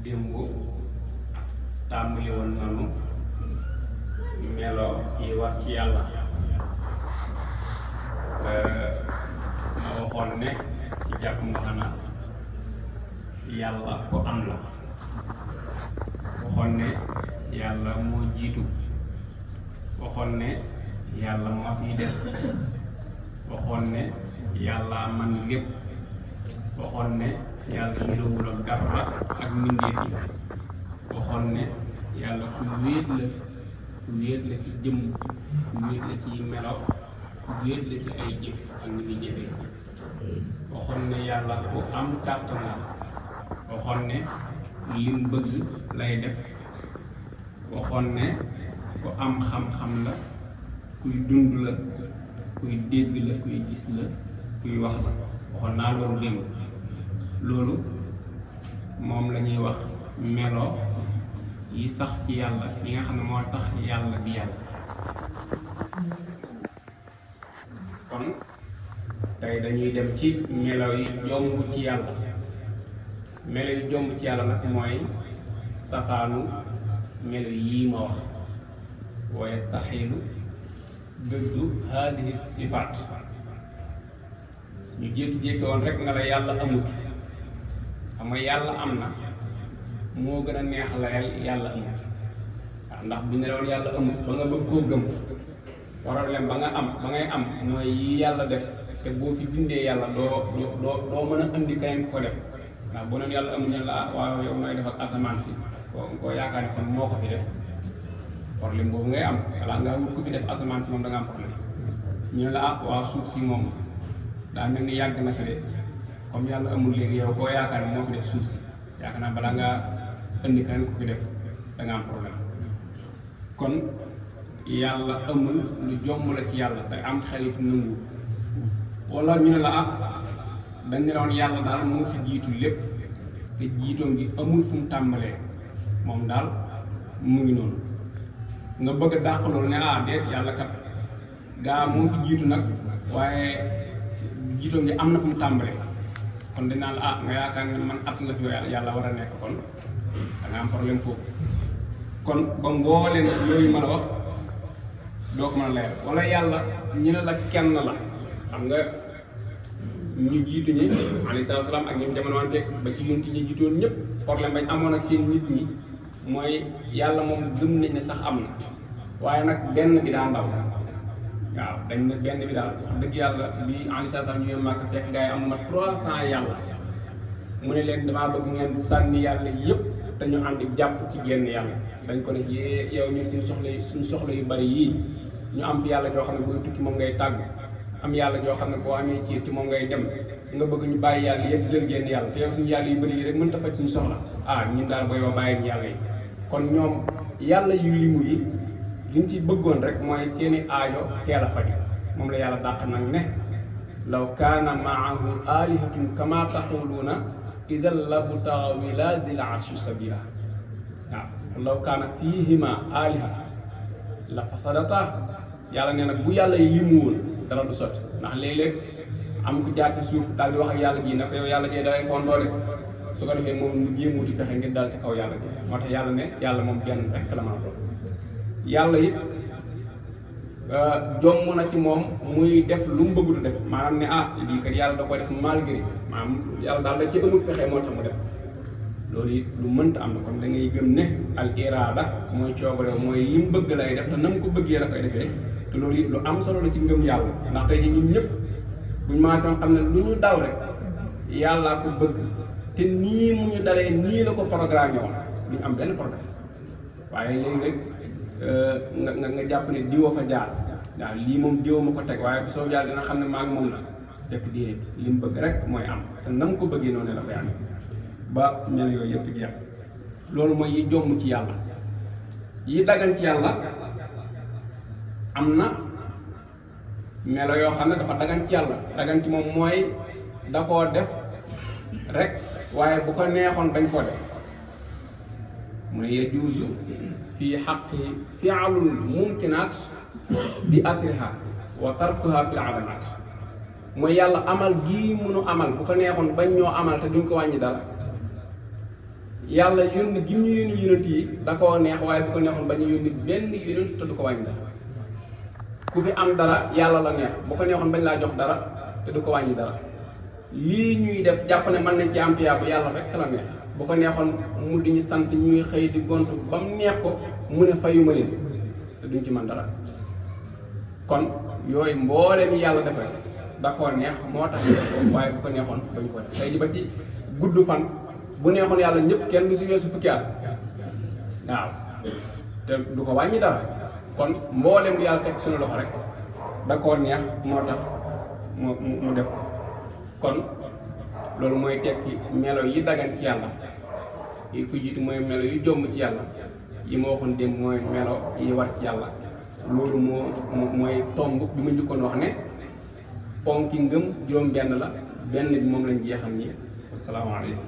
démb tàmbali woon nanu melo yi war ci yàlla ma waxoon ne ci jàpp mu xanaa yàlla ko am la waxoon ne yàlla moo jiitu waxoon ne yàlla moo fi des waxoon ne yàlla man lépp waxoon ne yàlla niroowul ak dara ak mbindeef yi waxoon ne yàlla ku wéet la ci jëmm ku wéet la ci melo ku wéet la ci ay jëf ak ni muy jëfee waxoon ne yàlla ku am kàttan la waxoon ne lim bëgg lay def waxoon ne ku am xam-xam la kuy dund la kuy dégg la kuy gis la kuy wax la waxoon naa loolu démb loolu moom la ñuy wax melo yi sax ci yàlla yi nga xam ne moo tax yàlla di yàlla kon tey dañuy dem ci melo yi jomb ci yàlla melo yi jomb ci yàlla nag mooy safaanu melo yii ma wax wa yastaxilu dëddu haadihi sifaat ñu jékki-jékki woon rek nga la yàlla amut xam nga yàlla am na moo gën a neex la yàlla amut waaw ndax bu ñu ne woon yàlla amut ba nga bëgg koo gëm problème ba ngay am mooy yi yàlla def te boo fi dindee yàlla doo mën a indi keneen ku ko def ndax boo neen yàlla amut ne la waaw yow ngay def ak asamaan si koo yaakaar ne kon moo ko fi def problème boobu ngay am walla nga wut ko fi def asamaan si moom da nga am problème ñu ne la waaw suuf si moom daa mel ni yàgg na fi de comme yàlla amul léegi yow koo yaakaar ne moo fi def suuf si yaakaar naa balaa ngaa indi keneen ku fi def da nga am problème kon yàlla amul lu jomb la ci yàlla te am xel fi nangu wala ñu ne la dañ ne woon yàlla daal moo fi jiitu lépp te jiitoom gi amul fu mu tàmbalee moom daal mu ngi noonu nga bëgg a dàq loolu ne déet yàlla kat gaa moo fi jiitu nag waaye jiitoom gi am na fu mu tàmbalee kon dañ naan la nga yaakaar ne man at la fi yàlla war a nekk kon da nga am problème foofu kon ba mbooleen yooyu mën a wax doo ko mën a leer wala yàlla ñu ne la kenn la xam nga ñu jiitu ñi alayhi salaam ak ñoom jamono wante ba ci yonti ñi jiitoon ñëpp problème bañ amoon ak seen nit ñi mooy yàlla moom gëm nañ ne sax am na waaye nag benn bi daa ndaw waaw dañ ne benn bi daal wax dëgg yàlla bi alayhi salaam ñëwee Màkka fekk gaa yi am na 300 yàlla mu ne leen damaa bëgg ngeen sànni yàlla yëpp dañu ànd jàpp ci genn yàlla dañ ko ne yow ñu suñu soxla yu bari yii ñu am fi yàlla joo xam ne booy tukki moom ngay tàgg am yàlla joo xam ne boo amee ci moom ngay dem nga bëgg ñu bàyyi yàlla yëpp jël genn yàlla te yow suñu yàlla yu bari yi rek mën ta faj suñu soxla ñun daal booy ba bàyyi yàlla yi kon ñoom yàlla yu limu yi liñ ci bëggoon rek mooy seeni aajo teel a faj moom la yàlla dàq nag ne law kaana maahu alihatun kama taquluuna idan la butaxaw ila zil arshi sabila waaw law kaana fiihima aliha la fasadata yàlla nee nag bu yàlla yi limuwul dara du sotti ndax léeg-léeg am ku jaar ci suuf daal di wax ak yàlla ji ne ko yow yàlla jee dalay fondoole su ko defee moom mu jéemuti fexe ngir daal ci kaw yàlla ji moo tax yàlla ne yàlla moom benn rek la mën a doon yàlla it jomm na ci moom muy def lu mu bëgg du def maanaam ne lii kat yàlla da koy def malgré maanaam yàlla daal da ci amul pexe moo tax mu def loolu it lu mënta am na kon da ngay gëm ne al iraada mooy coobare mooy li mu bëgg lay def te na mu ko bëggee la koy defee te loolu it lu am solo la ci ngëm yàlla ndax tey jii ñun ñëpp buñ maasoon xam ne lu ñu dal rek yàllaa ko bëgg te nii mu ñu dalee nii la ko programme woon duñ am benn programme waaye léegi nga jàpp ne diwa fa jaar waaw lii moom diwa ma ko teg waaye bu soo jaar dina xam ne maa ngi moom la fekk déedéet li mu bëgg rek mooy am te na mu ko bëggee noonu la koy amee ba mel yooyu yëpp jeex loolu mooy yi jomm ci yàlla yi dagan ci yàlla am na melo yoo xam ne dafa dagan ci yàlla dagan ci moom mooy da koo def rek waaye bu ko neexoon dañ koo def mu ne yajuuzu fii xaqi fi'lul mumkinaat bi asriha wa tarkuha fil adamaat mooy yàlla amal gii munu amal bu ko neexoon bañ ñoo amal te duñ ko wàññi dara yàlla yónni gi ñu yónni yonent yi da koo neex waaye bu ko neexoon ba ñu yónni benn yonent te du ko wàññi dara ku fi am dara yàlla la neex bu ko neexoon bañ laa jox dara te du ko wàññi dara lii ñuy def jàpp ne mën nañ ci am tuyaaba yàlla rek la neex bu ko neexoon mu di ñu sant ñuy xëy di gont ba mu neex ko mu ne fayuma leen te duñ ci mën dara kon yooyu mbooleem yàlla defal da koo neex moo tax waaye bu ko neexoon bañ ko def tey ji ba ci gudd fan bu neexoon yàlla ñëpp kenn du si weesu fukki at waaw te du ko wàññi dara kon mbooleem bi yàlla teg suñu loxo rek da koo neex moo tax mu def ko kon loolu mooy tekki melo yi dagan ci yàlla yi ko jiitu mooy melo yu jomb ci yàlla yi ma waxoon démb mooy melo yi war ci yàlla loolu mooy tomb bi ma njëkkoon wax ne ponki ngëm juróom benn la benn bi moom lañ jeexal nii asalaamaaleykum